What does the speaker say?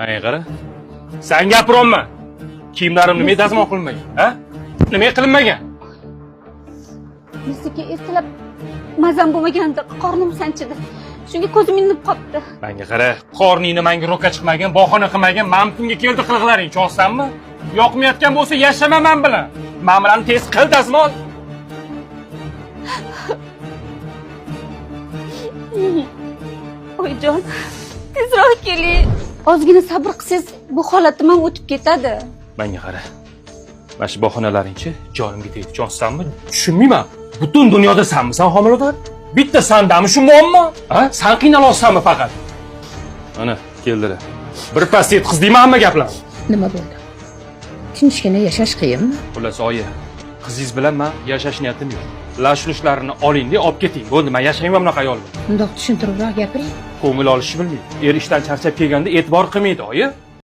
Menga qara. San gapiryapman. Kiyimlarim nimaga dazmol qilinmagan, ha? Nimaga qilinmagan? Bizniki ertalab mazam bo'lmaganda qornim sanchidi. Shunga ko'zim ilinib qopti. Menga qara, qorningni menga ro'ka chiqmagan, bahona qilmagan, mamtunga keldi qiliqlaring, chog'sanmi? Yoqmayotgan bo'lsa yashama men bilan. Men bilan tez qil dazmol. Oyijon, tezroq keling. Ozgina sabr qilsangiz, bu holatim ham o'tib ketadi. Menga qara. Mana shu bahonalaringchi jonimga tegdi, chog'sanmi? Tushunmayman. Butun dunyoda sanmisan homilador? Bitta sandami shu muammo? Ha? San qiynalyapsanmi faqat? Mana keldilar. Bir pas yetqizdingmi hamma gaplarni? Nima bo'ldi? Tinchgina yashash qiyinmi? Xullas oyi, qizingiz bilan man yashash niyatim yo'q. Lashlushlarni oling-da, olib keting. Bo'ldi, man yashayman bunaqa ayol bilan. Bundoq tushuntiribroq gapiring. Ko'ngil olishni bilmaydi. Er ishdan charchab kelganda e'tibor qilmaydi, oyi.